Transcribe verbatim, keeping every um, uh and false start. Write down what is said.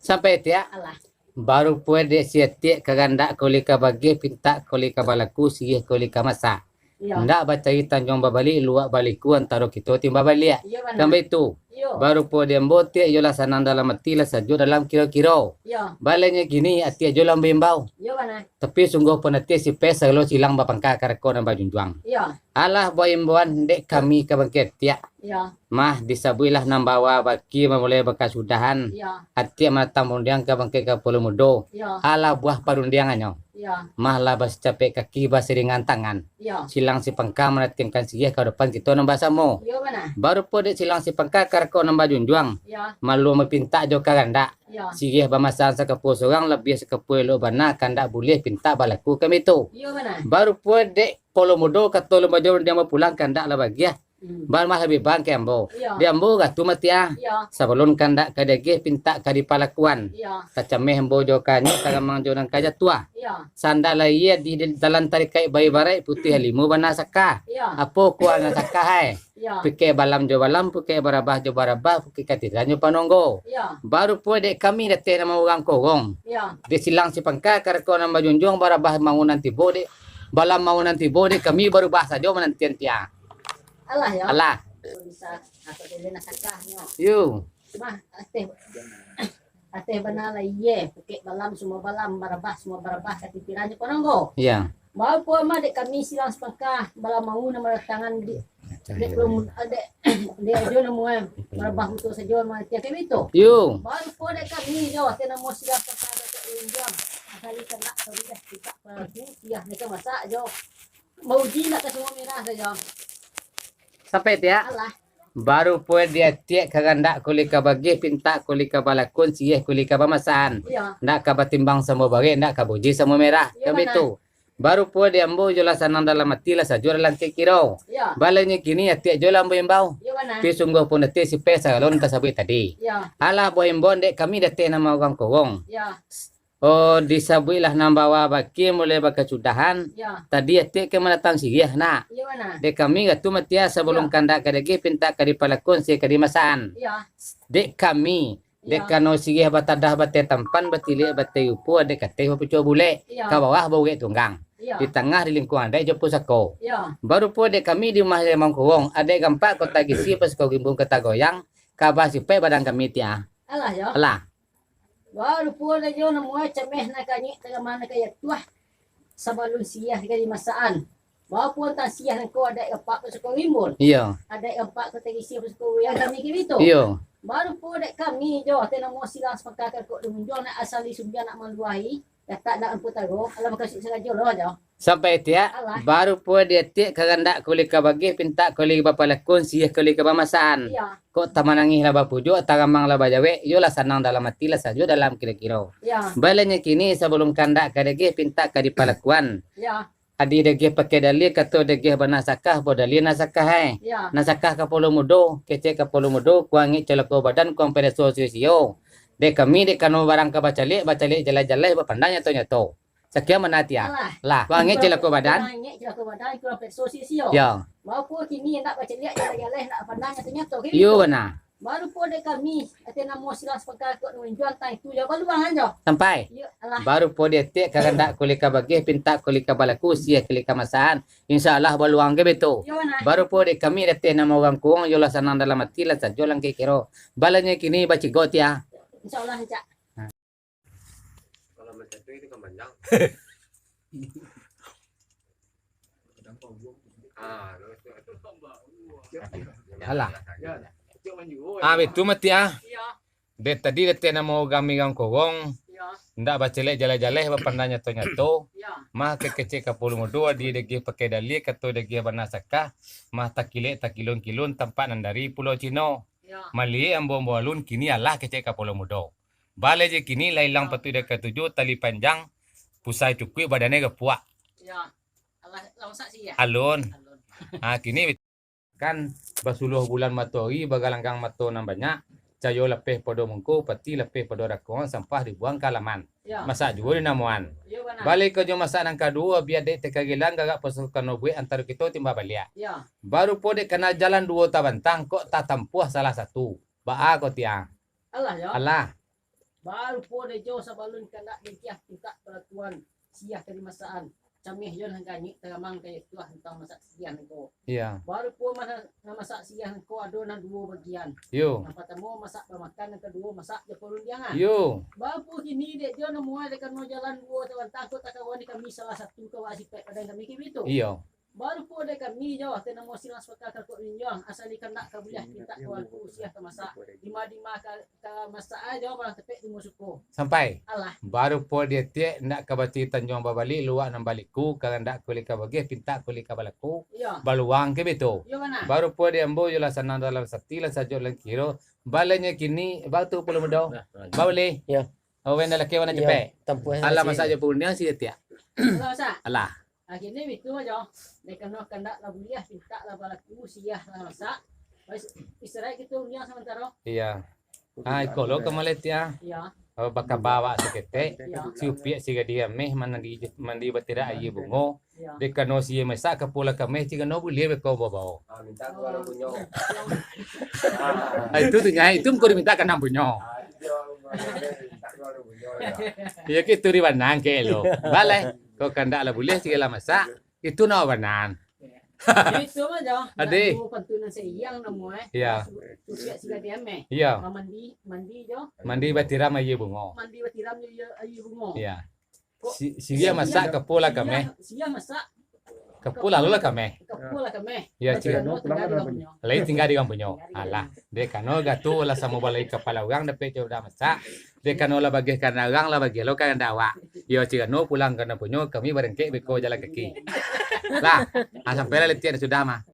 Sampai tiak? Alah. Baru puai dek si atiak karandak kuli ka bagih, pintak kuli ka balaku, siriah kuli ka masak. Iyo. Ndak bacari tanjuang babaliak, luak baliku antaro kito timbal baliak. Iyo, bana. Kan baitu? Iyo. Baru puai di ambo tiak, iyolah sanang dalam ati, lah sajuak dalam kiro-kiro. Iyo. Baliaknyo kini atiak jo lah ambo imbau. Iyo, bana. Tapi sungguah pun atiak si pes sagalo silang bapangka karako nan bajunjuang. Iyo. Alah buah imbauan dek kami ka bangkeh tiak. Iyo. Mah disabuiklah nan bawa baki mamulai bakasudahan. Iyo. Atiak manatang parundiangan ka bangkeh kapalo mudo. Iyo. Alah buah parundiangannyo. Iyo. Mah lah basicapek kaki basiringan tangan. Iyo. Silang sipangka manatiangkan siriah ka depan kito nan basamo. Iyo, bana. Baru puai dek silang sipangka karako nan bajunjuang. Iyo. Malu mapintak jo karandak. Iyo. Siriah bamasan sakapua surang, labiah sakapua elok bana, kandak buliah pintak balaku kami tu. Iyo, bana. Baru puai dek palo mudo kato lumbajo diambo pulang kandak lah bagiah. Hmm. Ban mah labiah bangke ambo. Iyo. Di ambo gatu matiah. Iyo. Sabalun kandak ka diagiah, pintak ka dipalakuan. Iyo. Tacameh ambo jo kanyut, taramang jo nan ka jatuah. Iyo. Sandak lah iyo di dalam tarikaik baibaraik putih alimu bana saka. Iyo. Apo kuah nan saka hai? Iyo. Pukek balam jo balam, pukek barabah jo barabah, pukek katiran jo panonggo. Iyo. Baru puai dek kami dateh namo urang korong. Iyo. Dek silang sipangka karako nan bajunjuang, barabah maun nan tibo dek, balam maun nan tibo dek kami barubah sajo manantian tiang. Alah, yo. Alah. Bisa, apa dia, nak sakahnyo. Yo. Mah, ateh, ateh bana lah, iye, pukek balam, semua balam, barabah, semua barabah, katitiran jo panonggo. Iya. Baru puai mah dek kami silang sipangka, balam maun nan badatangan di, dek belum, dek, dek ajo namuan, barabah utuh sajo, mah tiang kami tu. Yo. Baru puai dek kami jo, ateh namo silang sipangka, dek injuang, asali kena, kami dah, tidak perahu, iya, mereka masak jo. Bauji nak ka sumua mirah sajo. Sampai tiak? Alah. Baru puai di atiak karandak kuli ka bagih, pintak kuli ka balakun, siriah kuli ka bamasan. Iya. Ndak ka batimbang samo barek, ndak ka bauji samo mirah. Iya, kan bana. Baitu. Baru puai di ambo jo lah sanang dalam ati, lah sajuak dalam kiro. Iya. Baliaknyo kini atiak jo lah ambo imbau. Iya, bana. Tapi sungguah pun dateh si pes sagalo nan tasabuik tadi. Iya. Alah buah imbauan dek kami dateh namo urang korong. Iya. Oh, disabuiklah nan bawa baki mulai bakasudahan. Yo. Tadi atiak ka manatang siriah, nak. Iyo, bana. Dek kami gatu matiah sabalun Yo. kandak ka diagiah, pintak ka dipalakun, siriah ka dimasaan. Yo. Dek kami, dek Yo. kano siriah batadah bateh tampan, batiliak bateh rupo, adaik ka ateh bapucuak bulek, Yo. ka bawah baurek tunggang. Yo. Di tangah di lingkuang adaik jo pusako. Yo. Baru puai dek kami di rumah Limau Kurong, adaik gampak kota gisi, pusako rimbun kota goyang, ka basipaik badan kami tiah. Alah, yo. Alah. Baru puai lai jo namuah cameh nan kanyik tagamang nan kaya tuah. Sabalun siriah ka dimasaan. Baru puai tantang siriah nangko adaik gampak pusako rimbun. Iyo. Adaik gampak kota gisi pusako goyang kami kini tu. Iyo. Baru puai dek kami jo, ateh namo silang sipangka karako nan bajunjuang, nak asali sumbiang nak maluahi. Katak nak ampu taruah, alah bakasuik sarajo lo jo. Sampai tiak, Alah. baru puai di atiak karandak kuli ka bagih, pintak kuli bapalakun, siriah kuli ka bamasaan. Iyo. Kok tamanangih lah bapujuak, taramang lah bajawek, iyolah sanang dalam ati, lah sajuak dalam kiro-kiro. Iyo. Baliaknyo kini sabalun kandak ka diagiah, pintak ka dipalakuan. Iyo. Adi diagiah pakai dalil, kato diagiah bana sakah, buah dalil nan sakah ai. Iyo. Nan sakah kapalo mudo, kecek kapalo mudo, kuang angek cilako badan, kuang pereso sio-sio. Dek kami, dek kano barang ka bacaliak, bacaliak jaleh-jaleh, bapandang nyato-nyato. Sakian bana tiah. Alah. Lah, kuang angek cilako badan. Kuang angek cilako badan, kuang pereso sio-sio. Yo. Baru puai kini nak bacaliak jaleh-jaleh, nak pandang nyato-nyato, kan Iyo, gitu? bana. Baru puai dek kami, ateh namo silang sipangka karako nan bajunjuang, tantang itu jo baluang an jo. Sampai. Iyo, alah. Baru puai di atiak karandak kuli ka bagih, pintak kuli ka balaku, siriah kuli ka masaan. Insya Allah baluang ka baitu. Iyo, bana. Baru puai dek kami dateh namo urang kurong, iyolah sanang dalam ati, lah sajuak dalam kiro. Baliaknyo kini bacigo tiah. Insya Allah, Cak. Kalau macam tu, itu kan panjang. Ah, Alah. Ah, baitu mah tiah. Iyo. Dek tadi dateh namo urang Mirang Korong. Iyo. Ndak bacaliak jaleh-jaleh, bapandang nyato-nyato. Iyo. Mah kecek kapalo mudo, adi diagiah pakai dalil, kato diagiah bana sakah. Mah takilek takilun-kilun, tampak nan dari Pulau Cino. Iyo. Maliek ambo-ambo alun, kini alah kecek kapalo mudo. Baleh je kini, lah ilang Iyo. patuik dek katuju, tali panjang, pusai cukuik, badannyo gapuak. Iyo. Alah, lah masak sih, yo? Alun. Alun. Ha, kini kan basuluah bulan matoari, bagalanggang mato nan banyak, cayo lapeh pado mungko, pati lapeh pado dako, sampah dibuang ka alaman. Iyo. Masak juo di namuan. Iyo, bana. Baleh ka jo masak nan kaduo, bia dek takagilan, garak pasukan obuik antaro kito timbal baliak. Iyo. Baru puo dek kanal jalan duo tabantang, kok tatampuah salah satu. Baa ko tiang? Alah, yo. Alah. Barupo dek jo sabalun kandak lengkiah pintak balatuan siah tadi masaan. Cameh jo nan ganyik taramang ka tuah tantang masak siah nangko. Iyo. Barupo mana nan masak siah nangko ado nan duo bagian. Iyo. Nan partamo masak bamakan, nan kaduo masak jo parundiangan. Iyo. Barupo kini dek jo namuah dek kano jalan duo tabantang ko takawan di kami salah satu kawa sipek padan kami kini tu. Iyo. Barupo dek kami jo, tanamo silang sapakah kalkok minjuang, asa di kandak ka buliah pintak ka balaku siah ka masak. Dima-dima ka, ka masak ai jo, barang tepek di musuko. Sampai. Alah. Barupo di atiak ndak ka bati tanjuang babalik, luak nan baliku, kandak kulik ka bageh, pintak kulik ka balaku. Iyo. Baluang ke beto. Iyo, bana. Barupo di ambo yo lah sanang dalam sati, lah sajok dalam kiro. Balanyo kini, batu pulo mudo. Nah, nah. Baulih. Iyo. Awen dah laki wana Iyo, cepek. Tampuah Alah nasi. Masak jo parundiang si atiak. Alah masak. Alah. Akhirnyo itu ajo. Dek kano kandak lah buliah, pintak lah balaku, siah lah masak. Bais, istirahat kito rundiang samantaro. Iyo. Ah, iko lo ka malai tiak. Iyo. Oh, bakaba awak saketek. Iyo. Si Upiak si Gadih ameh mandi, mandi batirak aia bungo. Iyo. Dek kano si masak kapula kameh, cik kano buliah beko babawo. Ah, minta tu kalau punyo. Ah, itu tu nyai, itu mangko diminta kanang punyo. Ah, itu dia, minta tu kalau punyo, ya. Iyo, kitu di banang ke lo. Balai. Kau kandak lah buliah, cik lah masak. Itu nak banang. Itu mah jo. Adih. Nak tu pantun nan seiang namo, eh. Iyo. Upiak si Gadih ameh. Iyo. Mandi, mandi jo. Mandi batiram aia bungo. Mandi batiram aia, aia bungo. Iyo. Kok Si, si dia masak, kapula kameh. Siah masak. Kapula lo lah kameh. Kapula kameh. Iyo, cik. Tingga pulang kan punyo. Lain tingga di urang punyo. Alah, dek kano gatu lah samo balai kapalo urang dapek cak udah masak. Dek kano lah bageh kandak urang, lah bageh lo kandak awak. Iyo, cik kano pulang kandak punyo, kami barangkek beko jalan kaki. Lah, ah, sampai lah latihan sudah mah.